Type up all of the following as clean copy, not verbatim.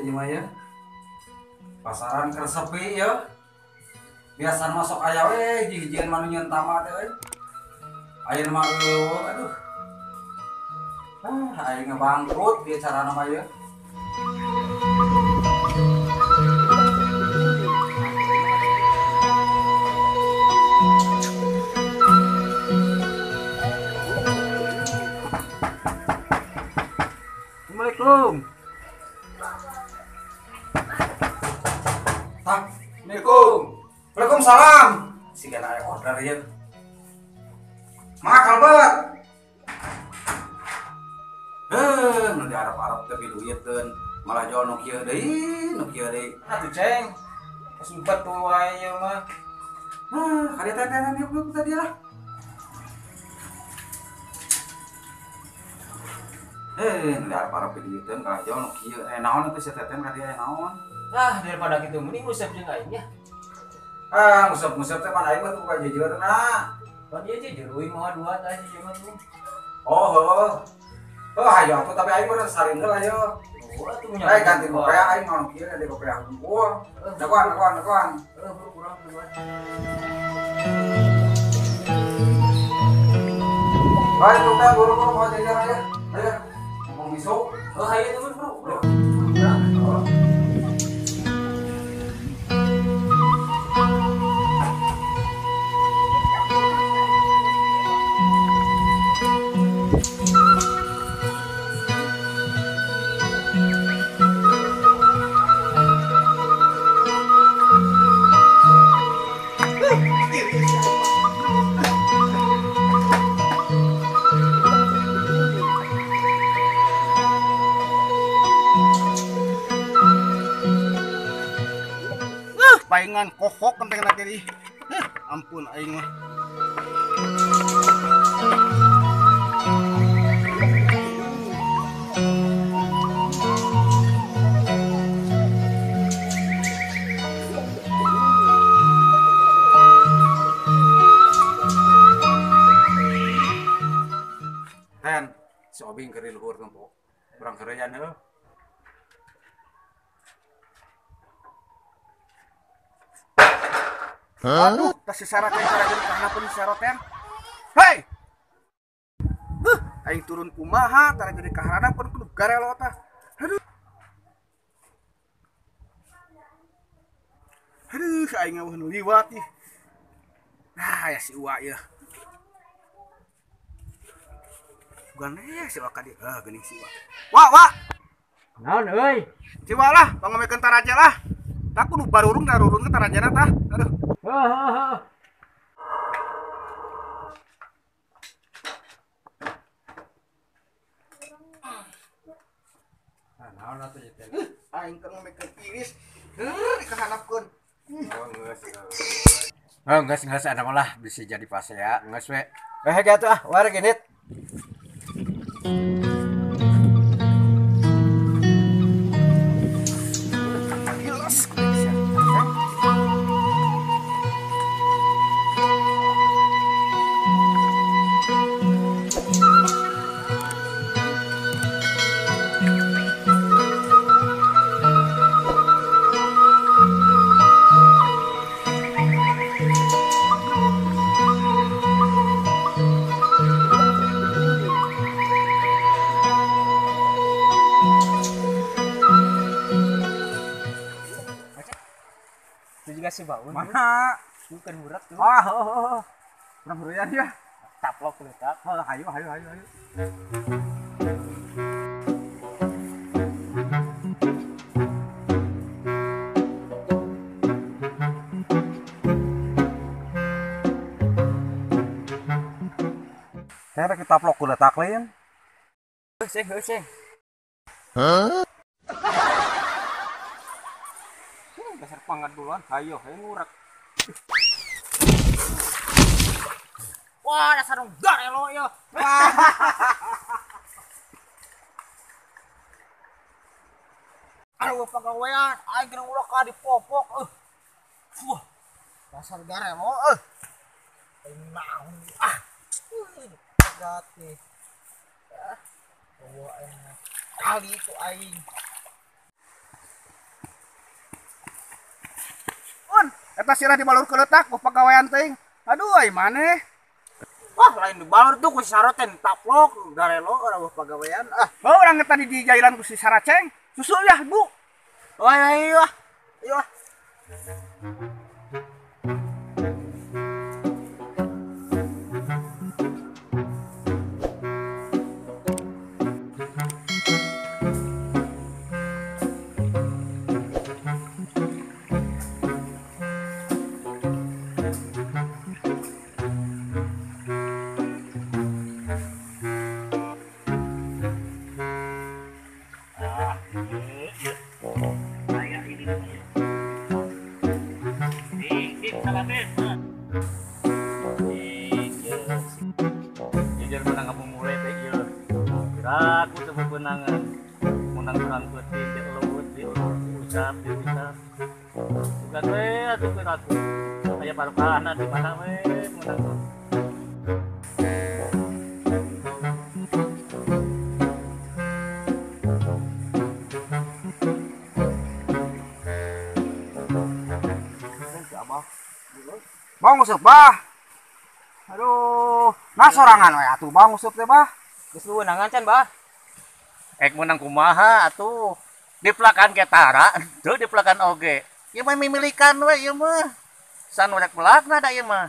Gimana ya? Pasaran keur sepi ya. Biasa masuk aya we hiji-hijian mah nu nyeun tama teh euy. Ayeuna mah eueuh aduh. Ah, aing ngebangkrut dia carana mah ya. Assalamualaikum. Assalamualaikum. Waalaikumsalam. Sigana aya order ieu. Mak Albert. Nu diarep-arep teh duiteun, malah jual nu kieu deui, nu kieu deui. Atuh ceng. Sumpet tuh wae ieu mah. Hah, kali teh teh yuk tadi lah. Nu diarep-arep teh duiteun kalah jual nu kieu. Naon teh si teh ka dieu naon? Ah, daripada kitu mending ngusep jeung aing nya. Ah, ngusep-ngusep teh pan aing mah tuh buka jejeurna. Pan ieu jejer euy mah dua tah ieu mah tuh. Oh, heuh. Oh, hayo atuh tapi aing mah sarin heula ayo. Oh, atuh nya. Eh, ganti kopeah aing mah kieu ganti kopeah hungkul. Dagoan, dagoan, dagoan. Heuh, kurang duluan. Baik, kopeah buru-buru mau jejer aja. Ayo. Ngomong besok. Oh, hayo teman, Bro. Oh. Paingan kohok kenteng tadi. Ampun aing mah. Ten, si Obing keur di luhur tempo. Urang kereuyan heuh. Aduh, tas si Sarah teh tara jadi si Sarah teh. Hei. Huh, aing turun kumaha tara jadi kaharana pun kudu garelo tah. Aduh. Aduh, aing eueuh nu liwat ih. Nah, ya si Uwa ieu. Bukan si Uwa ka dieu. Ah, geuning si Uwa. Wa, wa. Naon euy? Si Uwa lah, pangomekeun taraja lah. Tah kudu barurung darurung ke tarajana tah. Aduh. Nah, naon atuh ieu teh? Aing keur ngomekeun iris. Heuh, dikahanapkeun. Oh, geus. Oh, geus geus ada malah bisa jadi pasea, geus we. Eh, atuh ah, wareg init. Juga si bangun. Mana? Bukan urat tuh. Ah, oh, oh. Kurang hurian ya. Taplok letak. Oh, ayo, ayo, ayo, ayo. Saya rek taplok kuda tak lain. Seng, seng. Hah? Dasar pangat duluan, ayo, ayo ngurak. Wah, dasar garelo ya. Aduh pagawean aing geus ulah ka dipopok euh. Wah. Dasar garelo euh. Aing naon ah. Pegat nih. Ah. Bawa aing kali ku aing. Un, eta sirah dibalur keuletak ku pagawean teuing. Aduh ai maneh. Wah, lain dibalur tuh ku si Saroten taplok garelo ora eueuh pagawean ah. Heuh urang tadi di jailan ku si Saraceng. Susul ya, Bu. Oh, ayo ah. Ayo ah. Jujur menang ngamumule teh ieu. Aku teu bebenangan. Menang urang peuting dielewut, diusap, diusap. Bukan we atuh aku. Aya barokahna di mana we menang. Bang nguseup bah. Aduh, nah sorangan we atuh bang nguseup teh bah. Geus weunangan can bah. Ek meunang kumaha atuh. Dipelakan ke tara, teu dipelakan oge. Ieu mah mimilikan we ieu mah. San rek pelakna da ieu mah.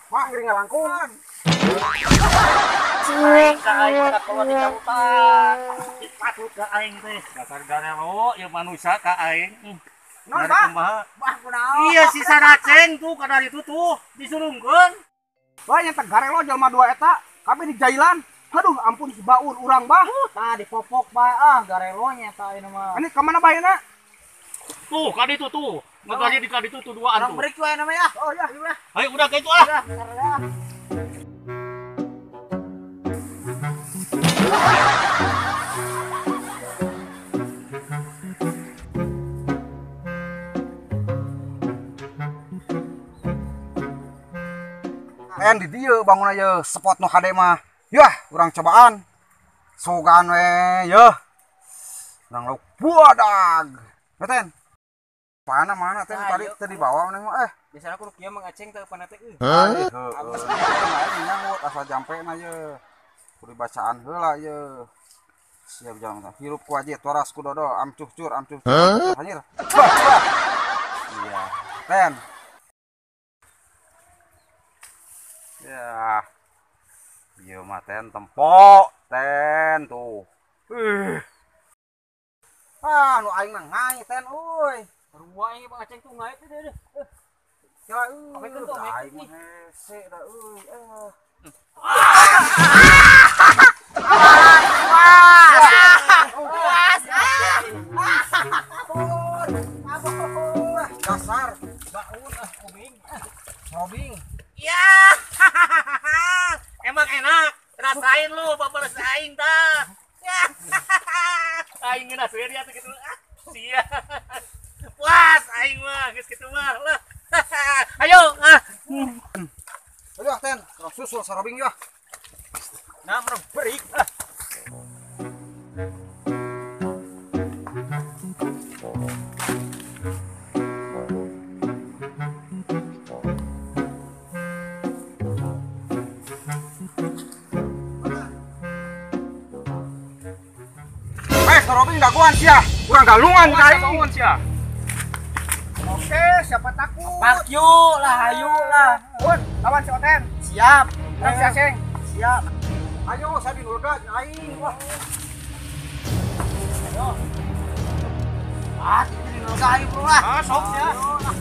Mah ngiring ngalangkungan. Aing ka aing ka kolot di hutan. Patut ka aing teh. Dasar garelo ieu manusia ka aing. Non, bah. Bah kunaon? Iya si Saraceng tuh kada itu tuh disurungkeun. Wah nya teh garelo jelema dua eta, kami di jailan. Aduh ampun si baur urang bah. Tah dipopok bae ah garelo nya eta ayeuna mah. Ini ka mana bae na? Tuh ka ditu tuh. Ngagaji di ka ditu tuh duaan Urang tuh. break wae na mah ya. Oh ya. Ayo udah ka itu ah. Udah, bentar ya. Ayan di dieu bangun aja spot nu hade mah. Yah, urang cobaan. Sogan we yeuh. Urang lauk buadag. Beten. Pana mana ten tadi teu dibawa maneh mah eh. Biasana kudu kieu Mang Aceng teh pana teh euy. Heeh. Nyanggut asa jampe na ye. Kudu bacaan heula ye. Siap jam hirup ku aja toras ku dodo amcuh cur amcuh. Anjir. Iya. Ten. Ya. Ieu mah ten tempo ten tuh. Ah nu aing mah ngai ten euy. Rua aing Bang Aceng tuh ngai teh deh. Ya euy. Aing mah hese da euy. Ampun. Dasar baun ah kubing. Robing. Ya. Emang enak. Rasain lu babalas aing tah. Ya. Aing ngeunah we dia teh kitu. Ah, sia. Puas aing mah geus kitu mah lah. Ayo ah. Ayo ten, susul sarobing ya. Nah, merem break ah. Robing dagoan sia, urang galungan ka aing. Sia. Oke, siapa takut? Pak yu lah, hayu lah. Un, lawan si Oten. Siap. Urang si Aceng. Siap. Ayo, saya di nulga aing. Wah. Ayo. Ah, kita di nulga aing bro lah. Ah, sok ya. Ayo.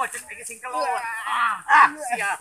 Oh, cek sing kelon. Ah, sia.